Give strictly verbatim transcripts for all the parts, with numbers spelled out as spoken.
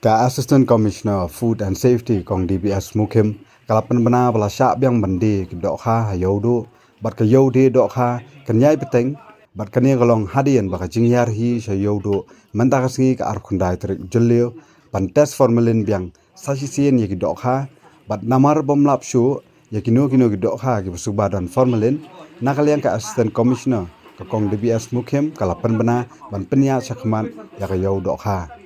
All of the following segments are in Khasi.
Ka Assistant Commissioner Food and Safety, Kong D B S Mukhim, ka la pynbna ba la shah biang ban die ki dohkha ha Ïewduh, bad ka Ïewdie dohkha kan ïai bteng, bad kane ka long hadien ba ka jinghiar hi sha Ïewduh mynta ka sngi ka arphew khyndai tarik Jylliew, ban test formalin biang sa shisien ïa ki dohkha, bad namar bym lap shuh ïa kino kino ki dohkha kiba sngewbha don formalin, na ka liang ka Assistant Commissioner, ka Kong D B S Mukhim, ka la pynbna ban pynïaid shakhmat ïa ka Ïew dohkha.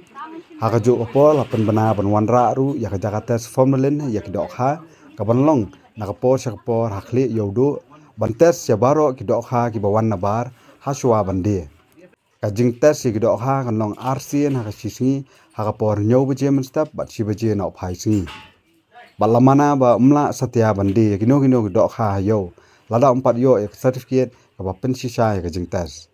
Ha kajuh ka por la pynbna ban wanrah ruh ïa ka jaka test formalin ïa ki dohkha, kaban long na ka por sha ka por ha khlieh Ïewduh, ban test ïa baroh ki dohkha kiba wan nabar ha shuwa ban die. Ka jingtest ïa ki dohkha kan long arsien ha ka shisngi, ha ka por hynñiew baje mynstep bad shi baje nohphai sngi. Bad la mana ba ym lah satia ban die ïa kino kino ki dohkha ha Ïew, lada ym pat ïoh ïa ka certificate kaba pynshisha ïa ka jingtest.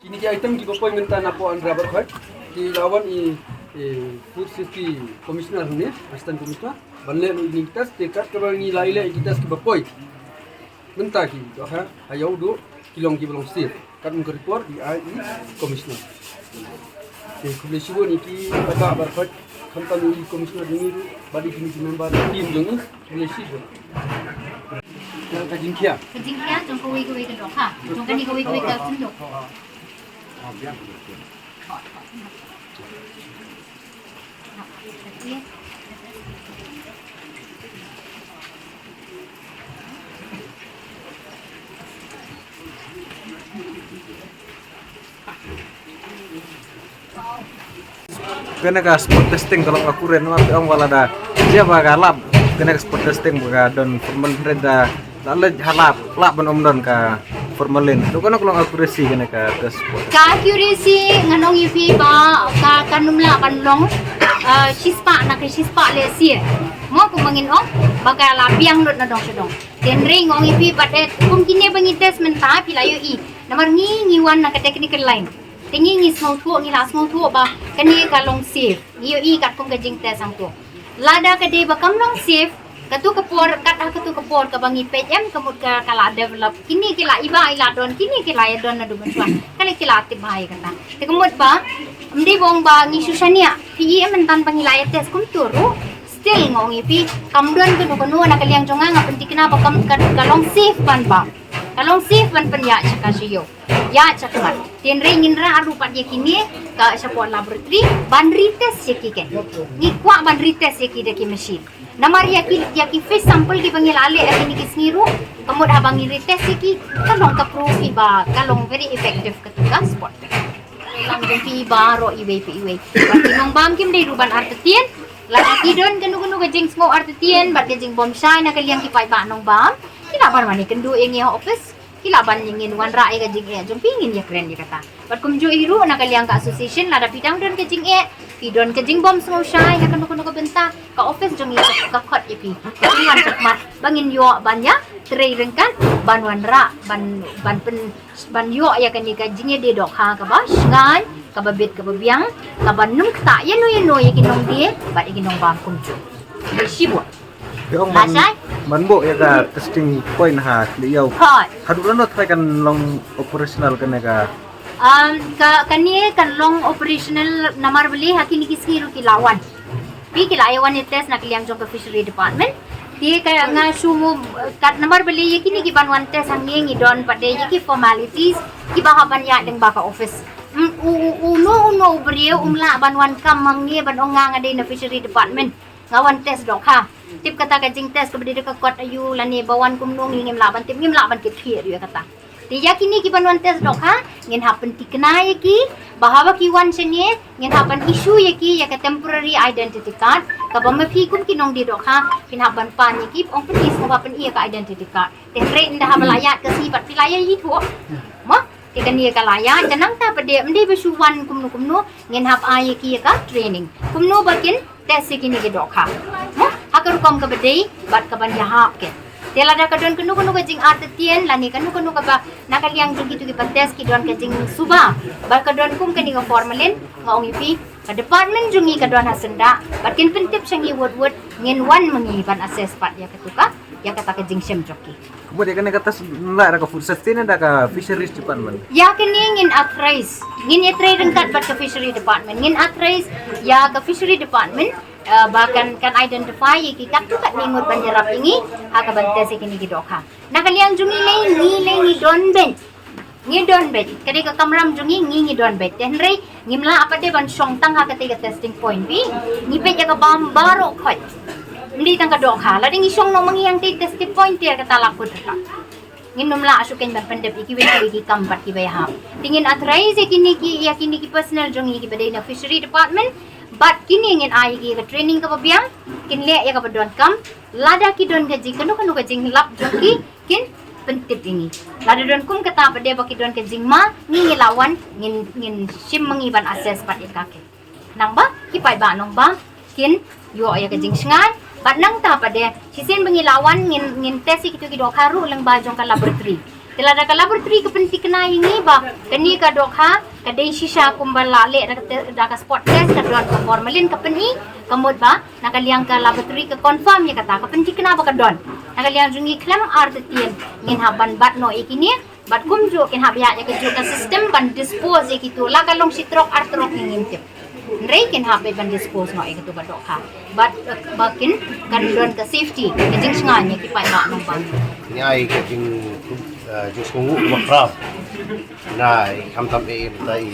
Kine ki item kiba poi mynta na pdeng Andra Barkhoj, ki la wan i, i Food Safety Commissioner ne Assistant Commissioner ban leh ïa kine ki test, te kat kaba ngi la ïaleh ïa ki test kiba poi mynta ki dohkha ha Ïewduh ki long kiba long safe. Kat kum ka report i ai i Commissioner. Te khublei shibun ïa ki paidbah Barkhoj, khamtam ïa i Commissioner jong ngi ruh bad ïa kine ki member team jong ngi. Khublei shibun. Ka jingkhia, ka jingkhia jong kawei kawei ka dohkha, jong kane kawei kawei ka synduk. Kane ka spot testing ka long ha kren, namar phi ong ba lada jia ba ka lab, kane ka spot testing ba ka don formalin, hynrei da la leit ha lab, lab ban ym don ka formalin. To kane ka long accuracy kane ka test spot. Ka accuracy ngan ong ïa phi ba ka, kan ym lah ban long, ah, shispah na ka shispah lehse. Mo, kumba ngin ong ba ka la biang lut na dong sha dong. Te hynrei nga ong ïa phi pat, eh, kum kine ba ngi test mynta phi la ïohi. Namar ngi, ngi wan na ka technical line. Te ngi, ngi sngewthuh, ngi la sngewthuh ba kane ka long safe. Ngi ïohi katkum ka jingtest hangto. Lada ka dei ba kam long safe, kato ka por, kat ha kato ka por kaba ngi peit em, ka mut ka, ka la develop. Kine ki la, iba i la don, kine ki la ïa don naduh mynshuwa. Kane ki la tip bha ïa kata. Te ka mut ba ym dei ba ong ba ngi shu shaniah. Phi i em, mynta ba ngi la ïa test kumto ruh, still nga ong ïa phi, kam don kano kano na ka liang jong nga, nga pynthikna ba kam, ka, ka long safe ban bam. Ka long safe ban pynïaid sha ka sha Ïew. Ïaid shakhmat. Te hynrei ngin rah ruh pat ïa kine ka shapoh laboratory ban retest ïa ki, kan. Ngi kwah ban retest ïa ki da ki machine. Namar ïa ki, ïa ki fish sample kiba ngi la leh ha kine ki sngi ruh, ka mut haba ngi retest ïa ki, ka long ka proof ba ka long very effective kato ka spot. Lam jong phi baroh iwei pa iwei. Bad ki nongbam kim dei ruh ban artatien. Lada ki don kano kano ka jingsngew artatien bad ka jingbymshai na ka liang ki paidbah nongbam, ki lah ban wan ïakynduh ïa ngi ha office. Ki lah ban ïa ngin wanrah ïa ka jingeh jong phi, ngin ïakren ïa kata. Bad kumjuh hi ruh na ka liang ka association, lada phi dang don ka jingeh, phi don ka jingbymsngewshai ha kano kano ka bynta, ka office jong ngi ka khot ïa phi. Phi wan shakhmat ba ngin ïoh ban ïatrei ryngkat, ban wanrah, ban, ban pyn, ban ïoh ïa kane ka jingïadie dohkha kaba shngaiñ, kaba bit kaba biang, kaba nang ktah ïano ïano ïa ki nongdie bad ïa ki nongbam kumjuh. Khublei shibun. Te ong ban, lashai, ban buh ïa ka testing point ha Khlieh Ïew. Hooid. Haduh lano tharai kan long operational kane ka? Um, ka, kane kan long operational namar balei ha kine ki sngi ruh ki la wan. Phi, ki la ïa wan ïa test na ka liang jong ka fishery department. Te ka nga shu mut, kat namar balei ïa kine ki ban wan test hangne ngi don pat de ïa ki formalities kiba hap ban ïaid lyngba ka office. Mm, u, u, uno uno u briew um lah ban wan kam hangne ban ong nga nga dei na fishery department, nga wan test dohkha. Tip kata ka jingtest kaba dei da ka kot aiu lane ba wan kumno, ngi ngim lah ban tip, ngim lah ban kit khlieh ruh ïa kata. Te ïa kine ki ban wan test dohkha, ngin hap pynthikna ïa ki ba haba ki wan shane, ngin hap ban issue ïa ki ïa ka temporary identity card, kaba ma phi kum ki nongdie dohkha phin hap ban pan ïa ki, ong pynthikna ba pyn-i ïa ka identity card. Te hynrei ynda haba la ïaid ka sngi pat phi la ïa ithuh. Mo? Te kane ka la ïaid, ka nangta pat de ym dei ba shu wan kumno kumno, ngin hap ai ïa ki ïa ka training kumno ba kin test ïa kine ki dohkha. Mo? Ha ka rukom kaba dei bad ka ban ïahap ki. Te lada ka don kano kano ka jingartatien lane kano kano kaba na ka liang jong kito kiba test ki don ka jingsuba ba ka don kum kane ka formalin, nga ong ïa phi, Ka department jong ngi ka don ha Syndah, bad kin pyntip sha ngi wut wut, ngin wan ma ngi ban assess pat ïa katu ka, ïa kata ka jingshim jong ki. Kumba ïa kane ka test la da ka food safety ne da ka fisheries department? Ïa kane ngin authorize, ngin ïatrei ryngkat bad ka fishery department, ngin authorize ïa ka fishery department, eh, ba kan, kan identify ïa ki katto katne ngut ban ïarap ïa ngi ha kaban test ïa kine ki dohkha. Na ka liang jong ngi lei, ngi lei ngi don beit. Ngi don beit. Ka dei ka kamram jong ngi, ngi ngi don beit. Te hynrei ngim lah pat de ban shong tang ha katei ka testing point. Phi, ngi peit ïa ka bam baroh khoit. Ym dei tang ka dohkha. Lada ngi shong noh ma ngi hangtei testing point te kata la kut ka. Ngin ym lah shuh kein ban pyndep ïa kiwei kiwei ki kam bad kiba ïahap. Te ngin authorize ïa kine ki, ïa kine ki personnel jong ngi kiba dei na fishery department. Bad kine ngin ai ïa ki ïa ka training kaba biang. Kin leh ïa kaba donkam. Lada ki don ka jing, kano kano ka jinglap jong ki, kin pyntip ïa ngi. Lada don kum kata pat de ba ki don ka jingma, ngi ngi la wan, ngin, ngin shim ma ngi ban assess pat ïa ka ki. Nangba ki paidbah nongbam kin ïoh ïa ka jingshngaiñ. Bad nangta pat de, shisien ba ngi la wan, ngin, ngin test ïa kito ki dohkha ruh lyngba jong ka laboratory. Te lada ka laboratory ka pynthikna ïa ngi ba kane ka dohkha ka dei shisha kumba la leh da ka te-, da ka spot test, ka don ka formalin, ka pyni, ka mut ba na ka liang ka laboratory ka confirm ïa kata, ka pynthikna ba ka don. Na ka liang jong ngi khlem artatien ngin hap ban bat noh ïa kine, bad kumjuh kin hap ïa, ïa kajuh ka system ban dispose ïa kito, la ka long shi trok ar trok ngin tip. Hynrei kin hap beit ban dispose noh ïa kito ka dohkha. Bad, eh, ba kin kan don ka safety, ka jingshngaiñ ïa ki paidbah nongbam. Ngi ai ka jing, eh, jingsngewnguh ba khraw. Na i khamtam eh, eh, mynta i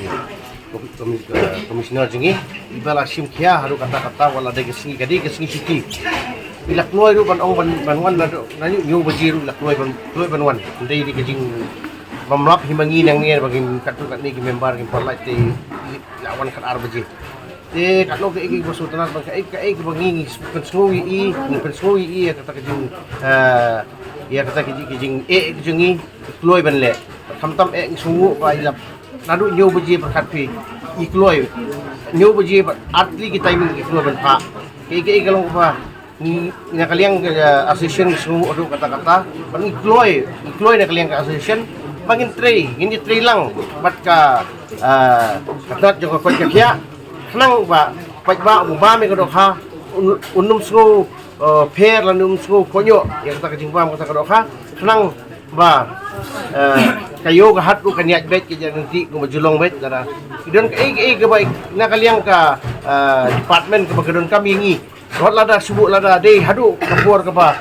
kom-, kom-, eh, commissioner jong ngi, iba la shim khia haduh katta katta, wat la dei ka sngi, ka dei ka sngi shuti. I la kloi ruh ban ong ban, ban wan naduh, naduh hynñiew baje ruh i la kloi ban, kloi ban wan. Ym dei, dei ka jingbymlap hi ma ngi nangne ba ngin katto katne ki member ngin pynlait te i la wan khatar baje. Te katno kaei kaba sngewtynnat bad kaei kaei kaba ngi, ngi pynsngew ïa i, ngi pynsngew ïa i ïa kata ka jing, eh, ïa kata ka jing, ka jingeh ka jong ngi, i kloi ban leh. Khamtam eh ngi sngewnguh ba i la naduh hynñiew baje pyrkhat phi i kloi. Hynñiew baje bad artylli ki timing i kloi ban phah. Kaei kaei ka long kaba ngi, na ka liang ka, eh, association ngi sngewnguh haduh katta katta. Bad ngi kloi, ngi kloi na ka liang ka association ba ngin trei, ngin ïatrei lang bad ka, eh, ka tnat jong ka koit ka khiah. Khnang ba paidbah uba bam ïa ka dohkha un, un ym sngew, eh, pher lane un ym sngew kohnguh ïa kata ka jingbam kata ka dohkha. Khnang ba, eh, ka ïew ka hat ruh kan ïaid beit, ka ïaid ryntih kumba ju long beit lada ki don kaei kaei kaba na ka liang ka, eh, department kaba ka donkam ïa ngi. Wat lada shu lada dei haduh ka por kaba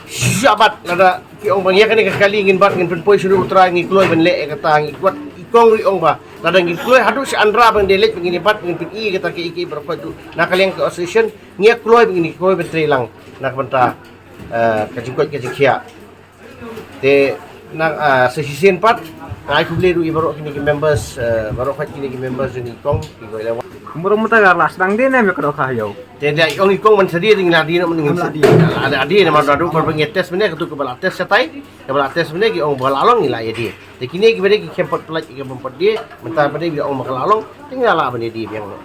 shisha bad lada ki ong ba ïa kane ka kali ngin bat, ngin pynpoi sha u trai, ngi kloi ban leh ïa kata. Ngi wat i kong ruh i ong ba lada ngin kloi haduh sha Andra ba ngin dei leit ba ngin ïa bat, ngin pyni ïa kata kaei kaei baroh khoit ruh na ka liang ka association ngi ïa kloi ba ngin ïa kloi ban trei lang na ka bynta, eh, ka jingkoit ka jingkhiah. Te na, ah, sa shisien pat nga ai khublei ruh ïa baroh kine ki members, eh, baroh khoit kine ki members jong i kong ki koi leh. Kumba ruh mynta ka la sdang dien em ïa ka dohkha ïa u. Te da ong i kong man sa dien, ngi la dien, ngi la dien. Ada, ada dien namar da ruh kor ba ngi test mynne, katu kaba la test shatai, kaba la test mynne ki ong ba la long, ngi la ïa dien. Te kine kiba dei ki khlem pat pynlait, ki khlem pat dien, mynta ba dei ba ong ba ka la long, te ngi la lah ban ïa dien biang noh.